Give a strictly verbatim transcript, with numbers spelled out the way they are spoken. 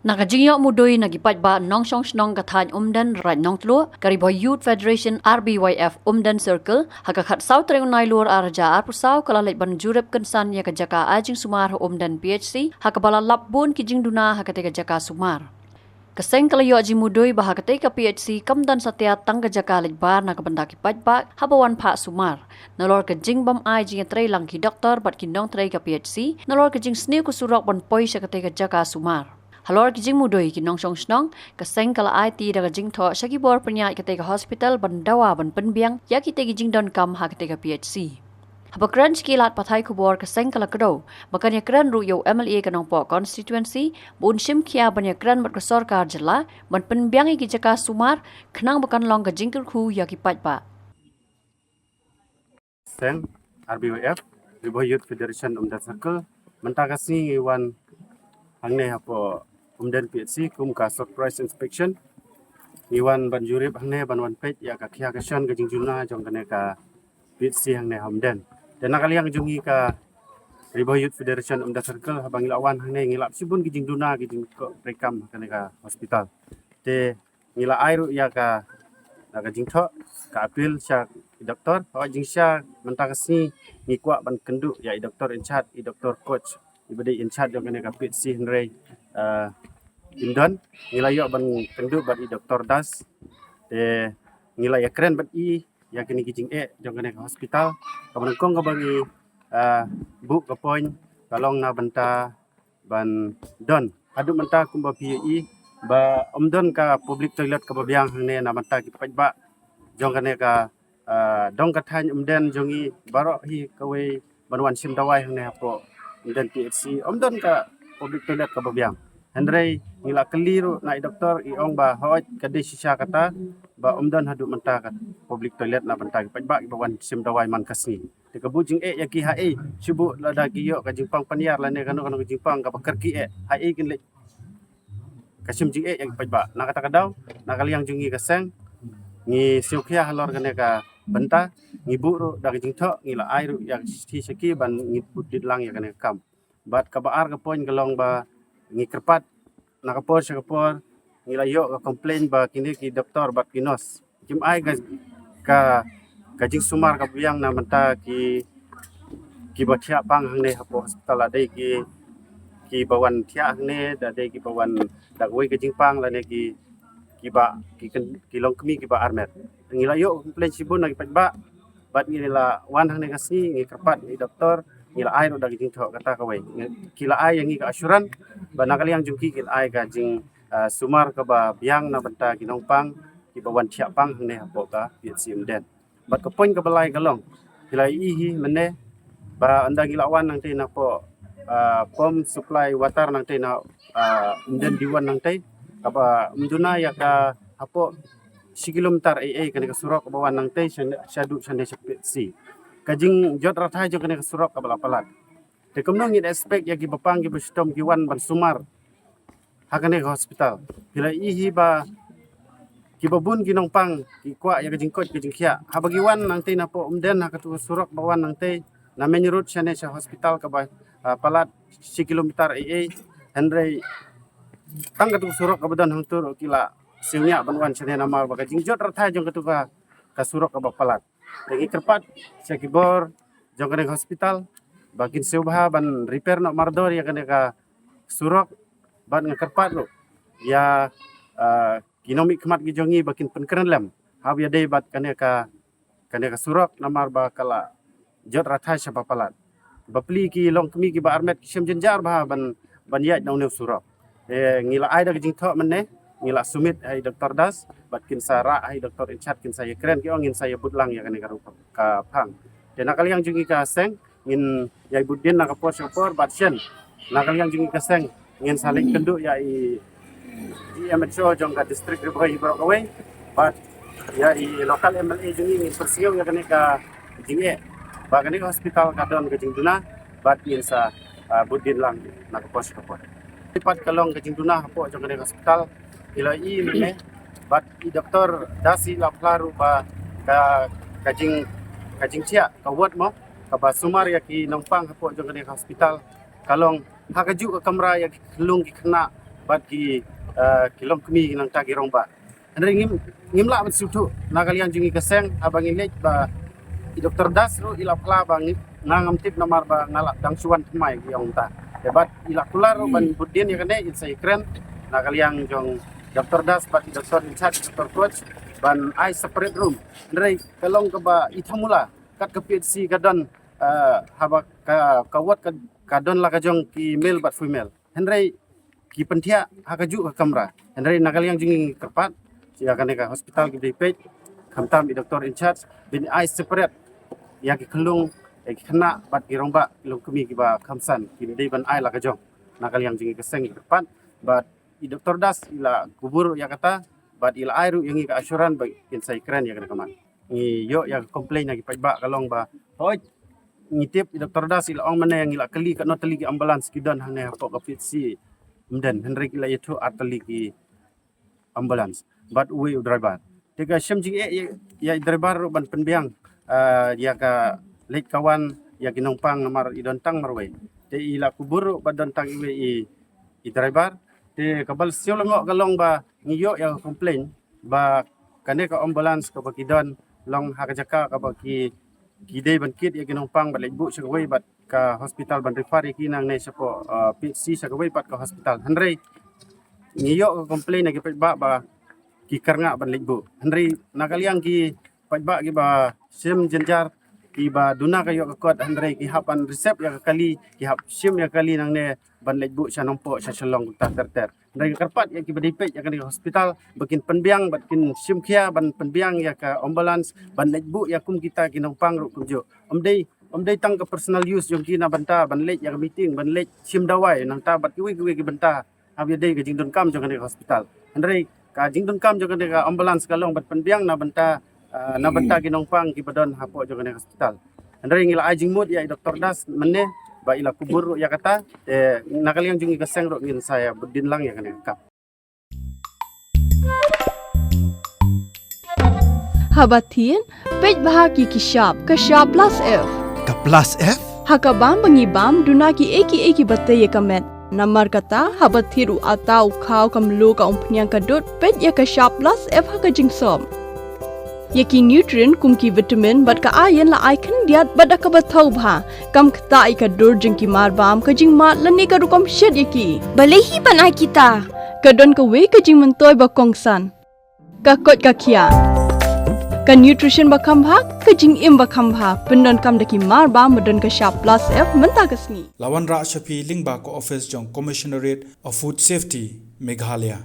Na ka jingïoh mudui na ki paidbah nongshong shnong ka thaiñ Umden, Raid Nongtluh, ka Ri Bhoi Youth Federation, R B Y F, Umden Circle, ha ka khatsaw tarik u Nailur arhajar arphew saw, ka la leit ban jurip kynsan ïa ka jaka ai jingsumar ha Umden P H C, ha kaba la lap bun ki jingduna ha katei ka jaka sumar. Ka seng ka la ïoh jingmudui ba ha katei ka P H C kam don satia tang ka jaka leit bar na ka bynta ki paidbah haba wan phah sumar, nalor ka jingbym ai jingïatreilang ki doktor bad ki nongtrei ka P H C, nalor ka jingsniew ka surok ban poi sha katei ka jaka sumar. Halor ki jingmudui ki nongshong shnong, ka seng ka la aiti da ka jingthoh sha ki bor pynïaid katei ka hospital ban dawa ban pynbiang ïa kitei ki jingdonkam ha katei ka P H C. Haba kren sha ki lad pathai khubor, ka seng ka la kdew ba kan ïakren ruh ïa u M L A ka Nongpoh constituency ba un shim khia ban ïakren bad ka sorkar jylla ban pynbiang ïa ki jaka sumar, khnang ba kan long ka jingkyrkhu ïa ki paidbah. Seng R B Y F, Ri Bhoi Youth Federation Umden Circle, mynta ka sngi ngi wan hangne hapoh Umden P H C kum ka surprise inspection. Ngi wan ban jurip hangne, ban wan peit ïa ka khia ka shan ka jingduna jong kane ka P H C hangne ha Umden. Te na ka liang jong ngi ka Ri Bhoi Youth Federation Umden Circle, haba ngi la wan hangne ngi la shibun ki jingduna, ki jingkoh treikam ha kane ka hospital. Te ngi la ai ruh ïa ka, ïa ka jingthoh, ka appeal sha i doktor. Haba jingshisha mynta ka sngi ngi kwah ban kynduh ïa i doktor in charge, i doktor Koch, iba dei in charge jong kane ka P H C, hynrei, eh, im don. Ngi la ïoh ban kynduh bad i doktor Das. Te ngi la ïakren bad i ïa kine ki jingeh jong kane ka hospital. Kaba nyngkong kaba ngi, eh, buh ka point ka long na bynta ban don, haduh mynta kumba phi ïohi ba ym don ka public toilet kaba biang hangne na bynta ki paidbah jong kane ka, ah, dong ka thaiñ Umden jong ngi baroh hi kawei ban wan shim dawai hangne hapoh Umden P H C. Ym don ka public toilet kaba biang. Hynrei ngi la kylli ruh na i doktor, i ong ba hooid ka dei shisha kata ba ym don haduh mynta ka public toilet na bynta ki paidbah kiba wan shim dawai man ka sngi. Te ka buh jingeh ïa ki haei, shu buh lada ki ïoh ka jingpang pynïar lane kano kano ka jingpang kaba kyrkieh, haei kin leit ka shim jingeh ïa ki paidbah. Na kata ka daw, na ka liang jong ngi ka seng, ngi siew khia halor kane ka bynta, ngi buh ruh da ka jingthoh, ngi la ai ruh ïa ka shithi sha ki ban ngin bud dien lang ïa kane ka kam. Bad kaba ar ka point ka long ba ngi kyrpad, na ka por sha ka por ngi la ïoh ka complain ba kine ki doktor bad ki nurse kim ai ka, ka, ka jingsumar kaba biang na bynta ki, kiba thiah pang hangne hapoh hospital, la dei ki, kiba wan thiah hangne, la dei kiba wan da kawei ka jingpang lane ki, kiba, ki kyn-, ki longkmie kiba armet. Ngi la ïoh complain shibun na ki paidbah, bad ngi la wan hangne ka sngi, ngi kyrpad ïa i doktor, ngi la ai ruh da ka jingthoh kata kawei. Ngi, ki la ai ïa ngi ka assurance ba na ka liang jong ki kin ai ka jing, ah, sumar kaba biang na bynta ki nongpang kiba wan thiah pang hangne hapoh ka P H C Umden. Bad ka point kaba lai ka long, phi la ïohi hi mynne ba ynda ngi la wan nangtei napoh, ah, pump supply water nangtei na, ah, Umden D one nangtei, kaba ym duna ïa ka hapoh shi kilometer eiei kane ka surok kaba wan nangtei sha, shaduh shane sha P H C. Ka jingjot rathai jong kane ka surok kaba la palat. Te kumno ngin expect ïa kiba pang kiba shitom ki wan ban sumar ha kane ka hospital? Phi la ïohi hi ba kiba bun ki nongpang ki kwah ïa ka jingkoit ka jingkhiah. Haba ki wan nangtei napoh Umden ha katu ka surok ba wan nangtei na main road shane sha hospital kaba, ah, palat shi kilometer eiei. Hynrei tang katu ka surok kaba don hangtu ruh ki la siew ñiah ban wan shane namar ba ka jingjot rathai jong katu ka, ka surok kaba palat. Te ngi kyrpad sha ki bor jong kane ka hospital ba kin siew bha ban repair noh mardor ïa kane ka surok, bad nga kyrpad ruh ïa, ah, ki nongmihkhmat ki jong ngi ba kin pynkren lem haba ïadei bad kane ka, kane ka surok namar ba ka la jot rathai sha ba palat. Bapli ki longkmie kiba armet ki shem jynjar bha ban, ban ïaid na une u surok. Eh, ngi la ai da ka jingthoh mynne, ngi la submit ha i doktor Das bad kin sa rah ha i doktor in charge, kin sa ïakren, ki ong ngin sa ïabud lang ïa kane ka rukom ka phang. Te na ka liang jong ngi ka seng ngin ïai bud dien na ka por sha ka por bad shen na ka liang jong ngi ka seng ngin sa leit kynduh ïa i, i M H O jong ka district Ri Bhoi hi baroh kawei bad ïa i local M L A jong ngi, ngin pynsngew ïa kane ka jingeh ba kane ka hospital ka don ka jingduna bad ngin sa, ah, bud dien lang na ka por sha ka por. Pat ka long ka jingduna hapoh jong kane ka hospital, i la i mynne bad i doktor Das i la phla ruh ba ka, ka jing, ka jingthiah ka ward mo kaba sumar ïa ki nongpang hapoh jong kane ka hospital ka long ha kajuh ka kamra ïa ki khyllung ki khynnah bad ki, eh, ki longkmie nangta ki rangbah. Hynrei ngim, ngim lah ban sngewthuh na ka liang jong ngi ka seng haba ngi leit ba i Doktor Das ruh i la phla ba ngi, nga ngam tip namar ba nga la dang shu wan thymmai, ki ong mynta. Te bad i la kular ruh ban bud dien ïa kane, in sa ïakren na ka liang jong Doktor Das bad i doktor in charge, Doktor Koch, ban ai separate room. Hynrei ka long kaba i thamula, kat ka P H C ka don, eh, haba ka, ka ward ka, ka don la ka jong ki male bad female. Hynrei ki pynthiah ha kajuh ka kamra. Hynrei na ka liang jong ngi ngi kyrpad ïa kane ka hospital, ki dei peit, khamtam i doktor in charge, ban ai separate ïa ki khyllung, ïa ki khynnah bad ki rangbah, ki longkmie kiba khamsan, ki dei ban ai la ka jong. Na ka liang jong ngi ka seng ngi kyrpad, bad i Doktor Das i la kubur ïa kata, bad i la ai ruh ïa ngi ka assurance ba kin sa ïakren ïa kane ka mat. Ngi ïoh ïa ka complain na ki paidbah ka long ba, hooid, ngi tip i Doktor Das i la ong mynne ngi la kylli katno tylli ki ambulance ki don hangne hapoh ka P H C Umden, hynrei ki la ïathuh ar tylli ki ambulance bad uwei u driver. Te ka shem jingeh ïa, ïa i driver ruh ban pynbiang, ah, ïa ka leit ka wan ïa ki nongpang namar i don tang marwei. Te i la kubur ruh ba don tang iwei i, i driver. Te kaba sngewlyngngoh ka long ba ngi ïoh ïa ka complain ba kane ka ambulance kaba ki don long ha ka jaka kaba ki, ki dei ban kit ïa ki nongpang ban leit buh sha kawei bad ka hospital, ban refer ïa ki nangne shapoh, uh, P H C sha kawei pat ka hospital. Hynrei ngi ïoh ka complain na ki paidbah ba ki kyrngah ban leit buh. Hynrei na ka liang ki paidbah kiba shem jynjar, kiba duna ka ïoh ka kot, hynrei ki hap ban reserve ïa ka kali, ki hap shim ïa ka kali nangne ban leit buh sha Nongpoh, sha Shillong, kumta ter ter. Hynrei nga kyrpad ïa kiba dei peit ïa kane ka hospital ba kin pynbiang bad kin shim khia ban pynbiang ïa ka ambulance ban leit buh ïa kum kita ki nongpang ruh kumjuh. Ym dei, ym dei tang ka personal use jong ki na bynta ban leit ïa ka meeting, ban leit shim dawai, nangta bad kiwei kiwei ki bynta haba ïadei ka jingdonkam jong kane ka hospital. Hynrei ka jingdonkam jong kane ka ambulance ka long ban pynbiang na bynta, ah, na bynta ki nongpang kiba don hapoh jong kane ka hospital. Hynrei ngi la ai jingmut ïa i Doktor Das mynne ba i la kubur ruh ïa kata, te na ka liang jong ngi ka seng ruh ngin sa ïa bud dien lang ïa kane ka kam. Haba thied, peit bha ïa ki shap, ka shap plus F. Ka plus F? Ha ka bam ba ngi bam, duna kiei kiei kiba tei ïa ka met. Namar kata, haba thied u atta, u khaw, ka mluh, ka umphniang, ka dud, peit ïa ka shap plus F ha ka jingsop. Ïa ki nutrient kum ki vitamin bad ka iron la ai khyndiat bad da kaba thaw bha. Kam ktah ïa ka dur jong ki marbam, ka jingmad lane ka rukom shet ïa ki. Balei hi ban ai kita? Ka don kawei ka jingmyntoi ba kongsan. Ka koit ka khiah. Ka nutrition ba kham bha, ka jingim ba kham bha. Pyndonkam da ki marbam ba don ka shap plus F mynta ka sngi. La wanrah sha phi lyngba ka office jong Commissionerate of Food Safety, Meghalaya.